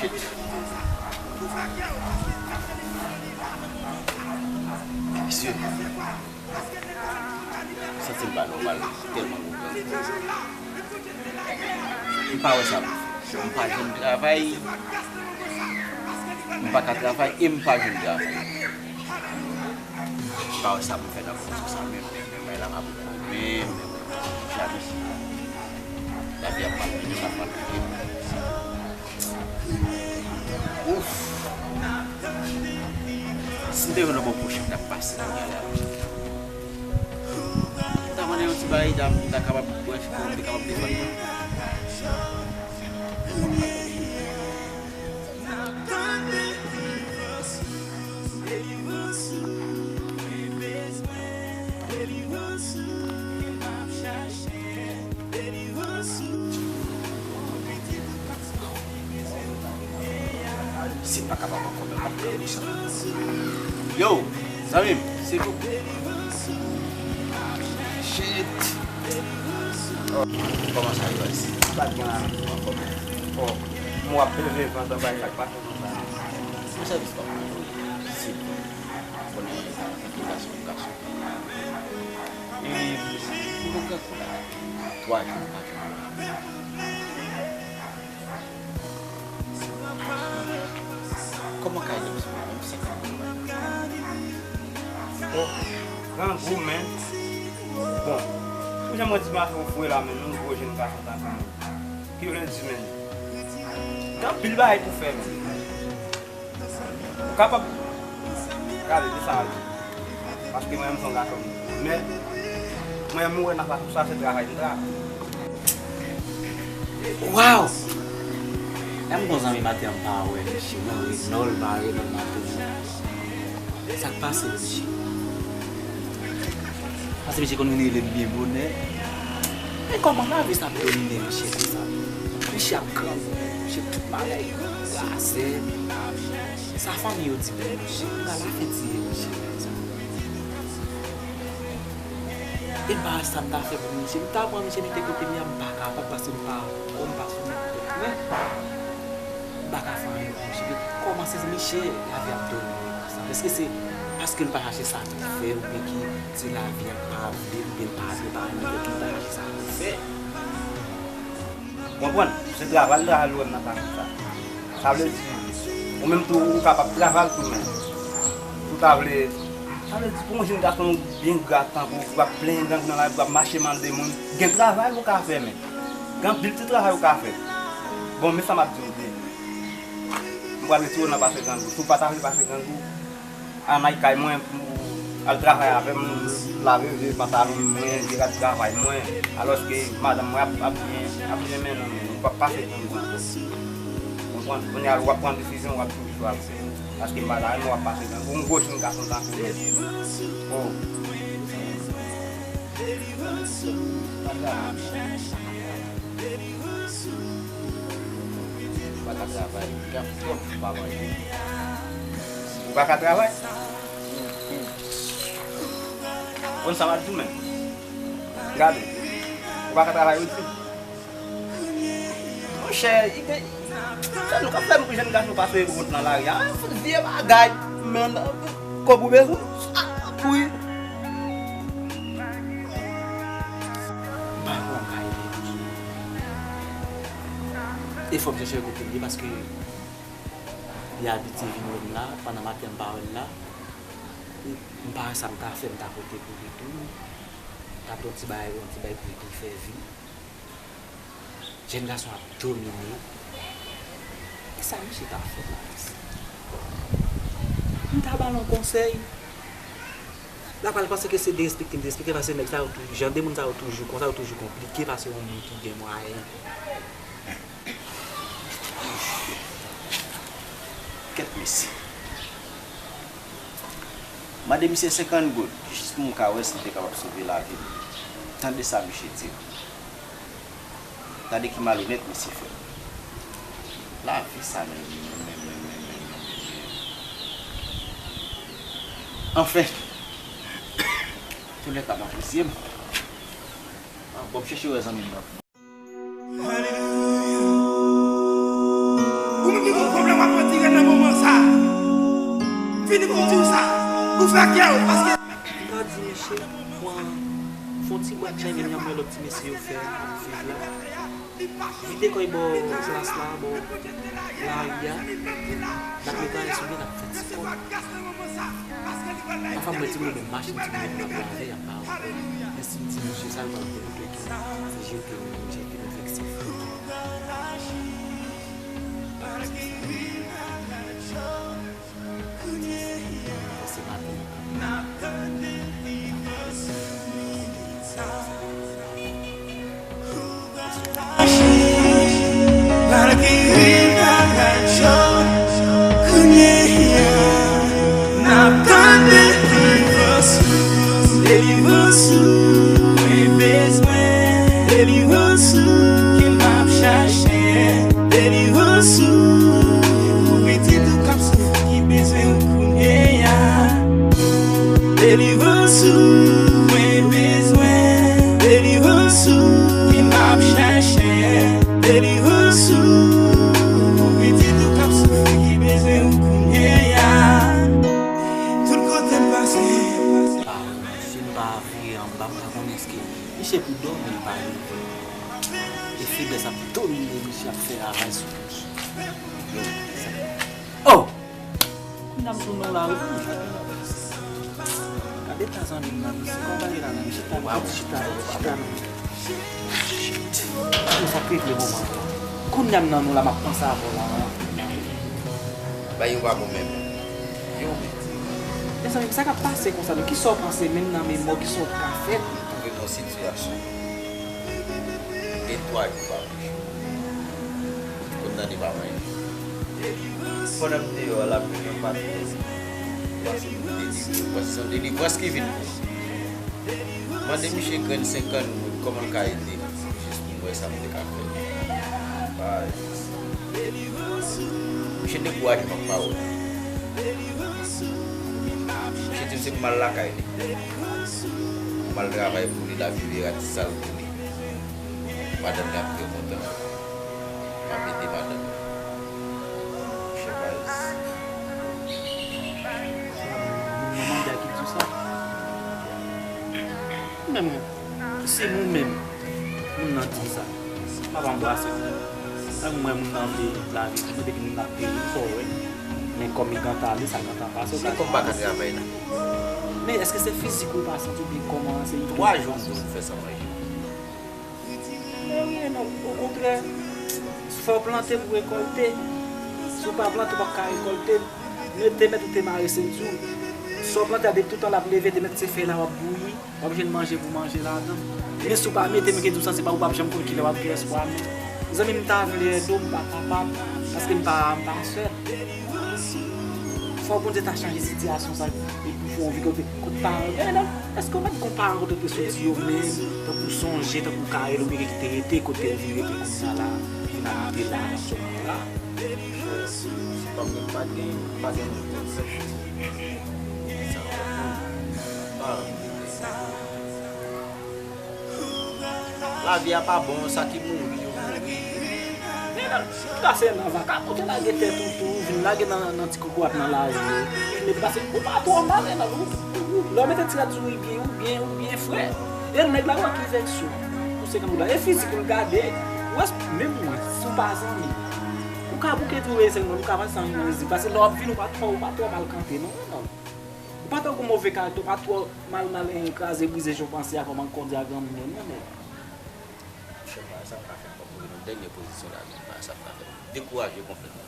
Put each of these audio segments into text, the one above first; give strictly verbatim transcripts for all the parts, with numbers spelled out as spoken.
Mesye, m santi m pa nòmal, tèlman m grangou. M pa wè sa pou fè. M pa jwenn travay, m pa ka travay e m pa jwenn travay. M pa wè sa pou fè nan kondisyon sa menm, menm, menm, bay la pa bon menm, menm, menm, menm, menm, menm, lavi ap mal vini, ap mal vini. Ouf! Si m te jwenn yon bon pwochen, m t ap pase kounye a la. M ta mande yon ti bagay, m ta, m ta kapab, brèf, pou m te kapab defann mwen. Si m pa kapab ankò, men m p ap pran risk. Yo, zanmi m, silvouplè. Shit. Oh, kòman sa yo isi? Pa t gen anyen. Anfòm. Oh, m w ap leve pandan bay sa k pase konsa. Pou sèvis pa pou mwen, silvouplè. Fò n ede gason, gason. E pou nou pran kou la, twa jou, twa jou. Kòman ka ye menm si mwen menm se grangou? Oh, grangou, men. Bon, pou jan mwen di m ap fè w fwe la, men, yon gwo jèn gason tankou mwen. Ki vle di, men, gen anpil bagay pou fè, men. Ou kapab. Gade, se sa a di. Paske mwen menm se yon gason. Men, mwen menm, ou wè nan fason sa, se travay m travay. Waw! Lè m gon zanmi maten an, m pa wè misye non, Renòl, m pa wè Renòl maten an. Sa k pase, misye? Pase misye konn vin rele m byen bonè. Men kòman lavi sa ap domine misye konsa? Misye ap grangou, misye tout bagay kraze. Sa fanmi yo di pou misye? Kounya lafen tiye misye konsa. E bagay sa m ta fè pou misye? M ta pran misye mete kote m ye a, m pa kapab, paske m pa, kò m pa sou men. M pa ka fè anyen pou misye. Kòman se misye lavi ap domine konsa? Èske se paske l pa chache sa pou fè, oubyen ki se lavi a pa vle, oubyen l pa vle pa renmen tèt li, l pa chache sa pou fè? Konprann? Se travay l travay l wè m nan fason sa. Sa vle di, ou menm tou, ou kapab travay l tou, men. Si w ta vle, sa vle di, pou yon jèn gason byen gra tankou w, w ap plenyen grangou nan lari, w ap mache mande moun, gen travay ou ka fè, men. Gen anpil ti travay ou ka fè. Bon, men sa m ap di w byen. M pral retire w nan pase grangou. Si w pa ta vle pase grangou, ann al kay mwen pou al travay avè m, lave vye pantalon mwen, vye rad travay mwen, alòske madanm mwen ap, ap byen, ap byen mennen mwen, nou p ap pase grangou ankò. Konprann? Kounye a, w ap pran desizyon, w ap fè chwa. Paske m pa ta renmen w ap pase grangou, yon gwo jèn gason tankou mwen. Oh. Pa ka travay, gen twòp jou pa manje. Ou pa ka travay? Konn sa m ap di w menm. Gade, ou pa ka travay, ou di. Monchè, i gen, se nou k ap fè nou jèn gason pase wont nan lari a. Vye bagay, men, kòb ou bezwen, sa ap wi. M pa konn kay li. E fò m chèche kote l ye paske li abitye vin wè m la, pandan maten m pa wè l la. M pa wè sa m ta fè, m ta pote pou li tou. M ta pran yon ti bagay, yon ti bagay pou li, pou li fè vi. Jèn gason ap domine. E sa misye ta fè la, mèsi. M ta ba l yon konsèy. L ap pral panse ke se derespekte m derespekte, paske nèg sa yo tou, jan de moun sa yo toujou konsa, yo toujou konplike pase yon moun ki gen mwayen. Kèt mesye. Mande misye senkant goud, jis pou m ka wè si m te kapab sove lavi m. Tande sa misye di m. Tande ki malonèt misye fè. Lavi sa menm, menm, menm, menm. Anfen, toulèka m apresye m. Ah, bon, m chèche wè zanmi m nan. Ou konprann w ap retire nan moman sa. Fini pou di w sa. Ou fè kè w, paske. M ta di misye pran, fè yon ti bwat chay, menm jan m wè lòt ti mesye yo fè ap viv la. Vide kò y bò plas la, bò lari a. N ap netwaye sou li, n ap fè ti kòb. Pafwa m wè timoun yo menm machin, timoun yo menm ap lave, y ap ba yo. Men si m di misye sa, l pral pran yon dwe ki se jete, m jete, m vekse. Pase maten. Malgre m nan radyo, kounye a, n ap tann delivrans ou, delivrans ou, mwen bezwen delivrans ou, ke m ap chache, delivrans ou, pou pitit ou k ap soufri ki bezwen ou kounye a. Delivrans ou, mwen bezwen delivrans ou, ke m ap chache. Delivrans ou, pou pitit ou k ap soufri ki bezwen ou kounye a. Tout kote m pase. Ah, si m pa vire anba, m pa konnen èske misye pou dòmi, li pa leve. E feblès ap domine, misye ap fè ravaj sou misye. Yo, sa. Oh! Kounya m tounen w la, wi. Gade ta zanmi m nan, misye. Kòman w ye la, menm? Chita, chita, chita, non. Shit. Yo, sa k regle moman an. Kounya m nan nou la, m ap panse avè w la, wi. Bagay yo pa bon menm. Yo, men. Mezanmi, sa k ap pase konsa, non? Kisa w panse menm nan memwa w, kisa w ka fè? Twouve m yon sitiyasyon. Gen twa jou pa Kondane pa manyen. Pandan m deyò a, l ap vin nan patwon. Pase pou delivre, pase se yon delivrans ki vin pou mwen. Mande misye grenn senkant goud, kòman l ka ede m, jis pou m wè sa m te ka fè. Pa, misye dekouraje m ak pawòl. Misye di m se pou m al lakay li. Pou m al travay pou li, l ap viv erati sal pou li. Madanm li ap trè kontan. M ap ede madanm li. Monchè baz. Manman Bya ki di w sa. Ou menm, si nou menm, moun nan di sa, m ap anbrase l. Lè m wè moun nan vle viv lavi, mwen depi moun nan peyi, m fò wè. Men kòm li gentan ale, sa gentan pase, se kòm pa ka travay la. Men èske se fizik ou pa santi oubyen kòman se? Twa jou m di w m fè san manje. Men wi, non, okontrè, fò w plante pou w rekòlte. Si w pa plante, w p ap ka rekòlte. Mete mèt ou te mare senti w. Sa w plante a, depi toutan l ap leve, te mèt se fèy la w ap bouyi, w ap jwenn manje pou manje ladan. Men si w pa mete, men gen di w sa, se pa ou p ap janm konn kilè w ap gen espwa, men. Zanmi m, ta vle ede w, m pa kapab, paske m pa, m pa sèl. Fò Bondye ta chanje sitiyasyon sa, epi fè w vin kote, kote paran w. Gade non, èske w pa t gon paran kote w te soti yo menm, tankou Sonje, tankou Kayèl, oubyen ki te rete kote w vin rete kounya la, vin abite la, aktyèlman la? Monchè, si pa mwen, pa t gen, pa t gen moun konn sa. Sa w konprann? Paran m te gen. Lavi a pa bon, sa ki mouri, yo mouri. Men nan, kase nan vakabon, te lage tèt ou tou, vin lage nan, nan ti kokorat nan lari yo. Men pase, ou pa twò mal, men nan, ou, ou, ou, lè w mete ti rad sou ou, ou byen, ou byen, ou byen fre. E nèg la wè ki vèks ou. Pou senkant goud la. E fizik ou l gade. Ou wè, menm mwen, si w pa zanmi, ou ka bouke tou e senkant goud, ou ka pase san nan zi. Pase lè w ap vin, ou pa twò, ou pa twò mal kanpe, non, non. Ou pa twò gon move karaktè, ou pa twò mal, mal, eh, kraze, brize, jan w panse a, kòman kondi a granmoun yo, non, men. Monchè, pa sa m ka fè kòm pou yon dènye pozisyon la, men pa sa m ka fè. Dekouraje konplètman.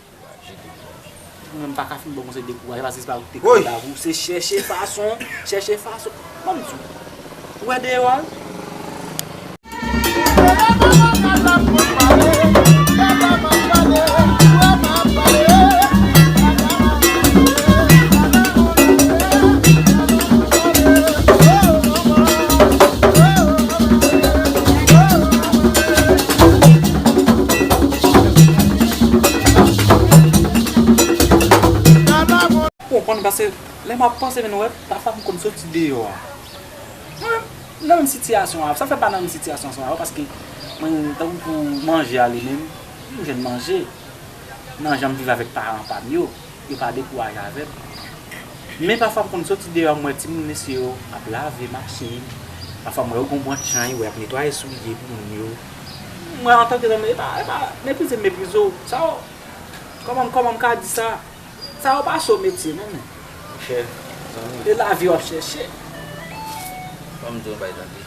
Dekouraje, dekouraje. Ou menm pa ka fin bon, se dekouraje, paske se pa ou ki te konn la, ou se chèche fason, chèche fason. Ban m di w. Ou wè deyò a? Ou konprann, paske lè m ap panse, men nou wè, pafwa m konn soti deyò a. Mwen menm, nan menm sitiyasyon a, sa fè pa nan menm sitiyasyon ansanm avè w, paske mwen, tankou pou manje a li menm, m jwenn manje. Nan jan m viv avèk paran pa m yo, yo pa dekouraje avè m. Men pafwa m konn soti deyò, m wè timoun mesye yo ap lave machin. Pafwa m wè yo gon branch chay, yo ap netwaye soulye pou moun yo. M wè antanke zanmi, e pa, e pa meprize m meprize w. Sa yo, kòman, kòman m ka di sa? Sa yo pa cho metye non, men. Monchè, zanmi. E lavi w ap chèche. Ban m di w yon bagay, tande.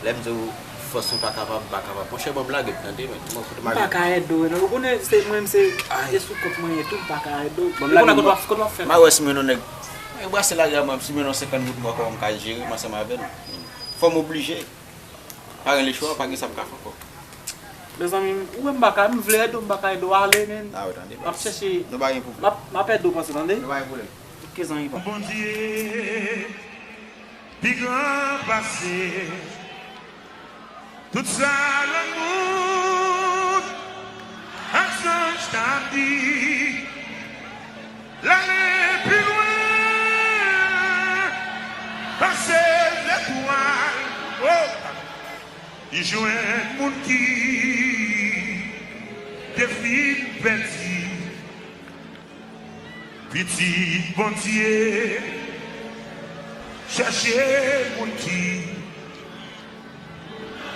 Lè m di w fòs ou pa kapab, ou pa kapab. Monchè, ban m lage m, tande, men. M pa ka ede w, non. Ou konnen se mwen, se, e sou kont mwen ye tou, m pa ka ede w. Ban m lage m. Kote w ap, kote w ap fè? M a wè si mwen yon nèg. Mwen brase lari a mwen, si mwen yon senkant goud mwen, kòman m ka jere m ansanm avè l. Fò m oblije. Pa gen lechwa, pa gen sa m ka fè ankò. Mezanmi, ou wè m pa ka, m vle ede w, m pa ka ede w ale, men. Ah, w tande, m ap chèche, nou pa gen pwoblèm. M ap, m ap ede w panse, tande? Nou pa gen pwoblèm. Ok, zanmi pa. Bondye pi gran pase tout sa lòt moun ak zanj ta di. L ale pi lwen pase zetwal. Oh! Li jwenn moun ki te fin pèdi. Pitit Bondye chèche moun ki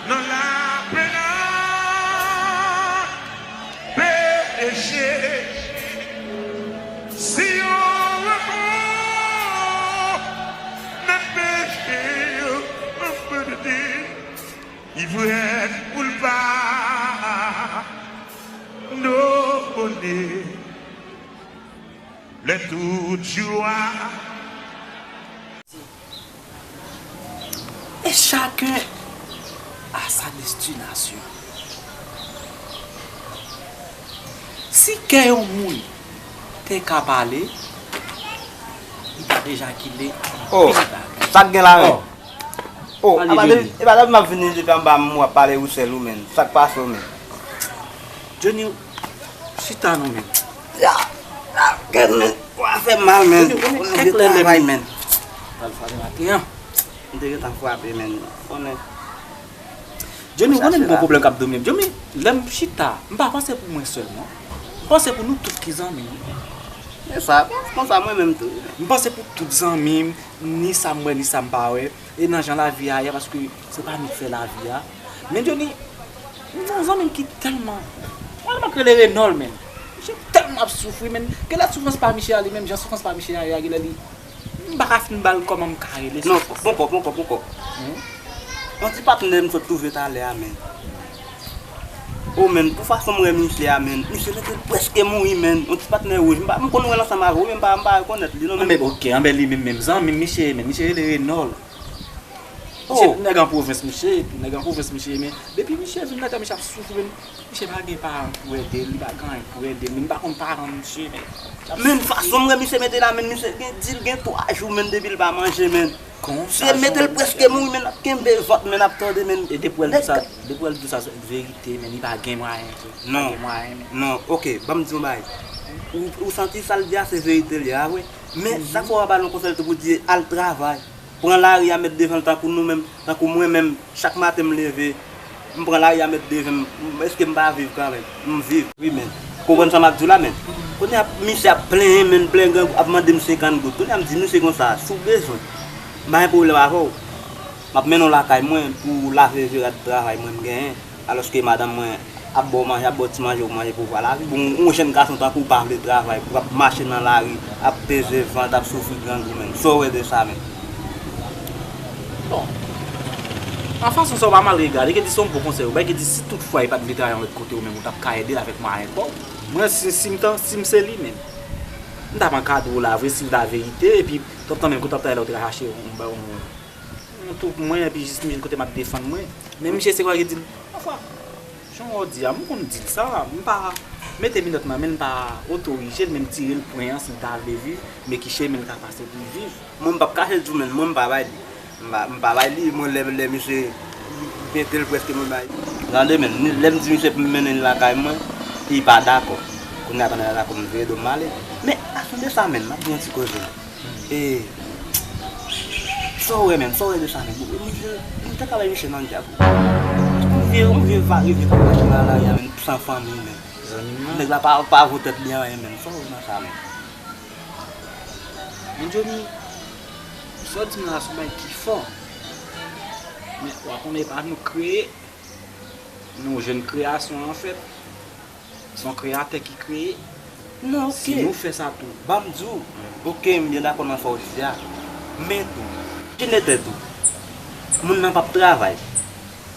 nan lapenn ak peche. Si yo rekonèt peche yo, li prèt pou l padone lè tout jou a. Et chacun a sa destination. Si kè yon moun te ka pale, li ta deja kile anpil bagay. Oh, sa k gen la menm? Oh. Oh, e pa depi, e pa depi m ap vini depi anba m w ap pale ou sèl ou menm. Sa k pase w menm? Johnny, chita non menm. Ya, ya, kè m menm. Wa fè mal menm. Johnny, konnen kèk lè menm. Travay menm. Pral frape maten an. M te gentan frape menm. Konnen. Johnny, ou konnen m gon pwoblèm k ap domine m. Johnny, lè m chita, m pa panse pou mwen sèlman. M panse pou nou tout ki zanmi m. E sa, konsa mwen menm tou. M panse pou tout zanmi m, ni sa m wè, ni sa m pa wè. E nan jan lavi a ye a, paske se pa mi k fè lavi a. Men Johnny, m gen yon zanmi m ki tèlman, mwen, m ap rele Renòl, men. Misye tèlman ap soufri, men. Genlè soufrans pa misye a li menm, jan soufrans pa misye a ye a, genlè li, m pa ka fin ba l kòman m ka rele soufrans. Non, poko, poko, poko. On ti patnè m sot twouve talè a, men. Oh, men, pou fason m wè misye a, men, misye mete l prèske mouri, men. On ti patnè wouj. M pa, m konn wè l ansanm avè w, men m pa, m pa rekonèt li, non, men. Anben, ok, anben li menm, menm zanmi m, misye, men, misye rele Renòl. Misye, oh, nèg an pwovens, misye, epi nèg an pwovens, misye, men, depi misye vin lakay, misye ap soufri, men, misye pa gen paran pou ede l, li pa gen anyen pou ede l, men, m pa konn paran misye, men, l ap soufri. Men, fason m wè misye mete la, men, misye gen, di l gen twa jou, men, depi l pa manje, men. Konsa, se mete l prèske mouri, men, l ap kenbe vant, men, l ap tande, men. E depi w wè l di sa, depi w wè l di sa, se verite, men, li pa gen mwayen, tou. Non. Pa gen mwayen, men. Non, ok, ban m di yon bagay. Ou, ou santi sa l di a, se verite l ye a, wi. Men, sa k fè w ap ba l yon konsèy tou pou di al travay. Pran lari a, met devan l tankou nou menm, tankou mwen menm, chak maten m leve, m pran lari a met devan m, m, èske m pa viv kanmenm? M viv, wi, men. Konprann sa m ap di w la, men. Kounye a, misye ap plenyen, men, plenyen grangou, ap mande m senkant goud. Kounye a, m di misye konsa, si w bezwen, m pa gen pwoblèm avè w. M ap mennen w lakay mwen pou w lave vye rad travay mwen m genyen. Alòske madanm mwen ap ba w manje, ap ba w ti manje pou w manje pou w va lavi. Bon, yon jèn gason tankou w pa vle travay, pou w ap mache nan lari, ap peze vant, ap soufri grangou, men. Sa w wè de sa, men? Bon, nan fason sa w pa mal regade, ki di se yon bon konsèy ou bay, ki di si tout fwa li pa t vle travay yon lòt kote, ou menm ou t ap ka ede l avèk mwayen pa w. Mwen, si, si m t, si m se li menm, m t ap ankadre w la vre, si l ta verite, epi t ap tann menm kote w t ap travay la, ou te ka chache yon, yon, yon twou pou mwen, epi jis m jwenn kote m ap defann mwen. Men misye se kwè ki di l, pafwa, jan w di a, m konn di l sa, m pa mete minòt nan men l, m pa otorize l, men m tire l pwen an, si l ta vle viv, men ki chemen l ka pase pou l viv. Mwen, m p ap kache di w, men mwen, m pa bay li. M pa, m pa bay li, mwen, lè, lè misye mete l prèske mwen bay. Tande, men, ni, lè m di misye pou m mennen l lakay mwen, li pa dakò. Kounye a, pandan l pa dakò, m vire do m ale. Men, avan de sa, men, m ap di yon ti koze. E, sa w wè menm, sa w wè de sa menm? Misye, m te ka bay misye nan dyab. On vye, on vye varye, vye k ap mache nan lari a menm, san fanmi menm. Zanmi m nan. Nèg la pa, pa vo tèt li anyen menm. Sa w wè nan sa menm? Men Johnny, sa w di m la se yon bagay ki fò. Men w ap konnen e pa nou k kreye. Nou jwenn kreyasyon an fèt. Se yon kreyatè ki kreye. Non, Si oke. Nou fè sa tou. Ban m di w. Oke, m byen dakò nan sa w di a. Men tou, imajine tèt ou. Moun nan p ap travay.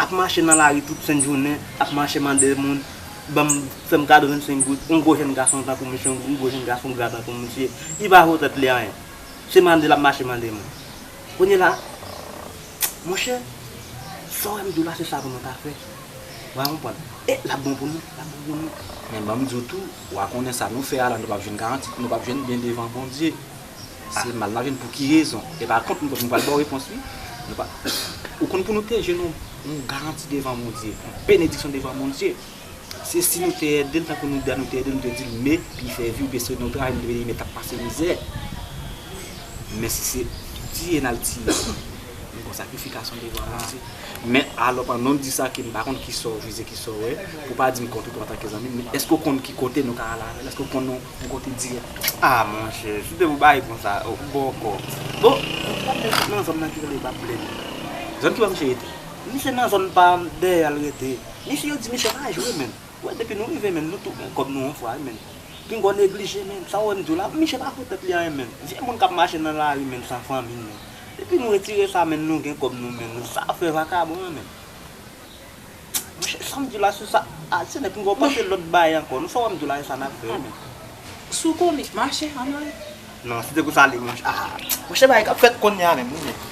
Ap mache nan lari tout sent jounen, ap mache mande moun, ban m, fè m kadrenn senk goud, yon gwo jèn gason tankou misye, yon gwo jèn gason gra tankou misye, li pa vo tèt li anyen. Se mande l ap mache mande moun. Kounye la, monchè, sa w wè m di w la, se sa pou nou ta fè. W a konprann? E l ap bon pou nou, l ap bon pou nou. Men ban m di w tou, w a konnen sa nou fè a la, nou p ap jwenn garanti, nou p ap jwenn byen devan Bondye. Se mal n ap jwenn pou ki rezon? E pa kont nou, nou pral ba w repons wi. Nou pa, ou konn pou nou te jwenn yon, yon garanti devan Bondye, yon benediksyon devan Bondye. Se si nou te ede l, tankou nou di a nou te ede l, nou te di l, men, pi fè vi, oubyen se nou travay, nou te di, men, t ap pase mizè. Men si se tiye n al tiye, nou gon sakrifikasyon devan Bondye. Men alò, pandan w di sa, ke m pa konn ki sa w vize, ki sa w wè, pou pa di m kont ou tou antanke zanmi m, men èske w konn ki kote nou ka al avè l? Èske w konn yon, yon kote dirèk? Ah, monchè, si te pou bagay konsa, oh, bòkò. Bon, m t ap nan zòn nan ki rele Bab Ble. Zòn ki wè misye rete? Misye nan zòn pa m, dèyè l rete. Misye, yo di misye pa jwe, menn. Wè, depi nou rive, menn, nou tou gen kòb nou yon fwa, menn. Pinga w neglije, menn. Sa w wè m di w la, misye pa vo tèt li anyen, menn. Vye moun k ap mache nan lari, menn, san fanmi, menn. Depi nou retire sa, menn, nou gen kòb nou, menn. Nou sa fè vakabon an, menn. Monchè, sa m di w la, se sa. Ah, se nèg m gon panse lòt bagay ankò. Nou sa w wè m di w la, se sa n ap fè, menn. Si w konnen, mache, ann ale. Non, si te konsa li, monchè. Ah, monchè, bagay k ap fèt kounye a, menn, wi, menn.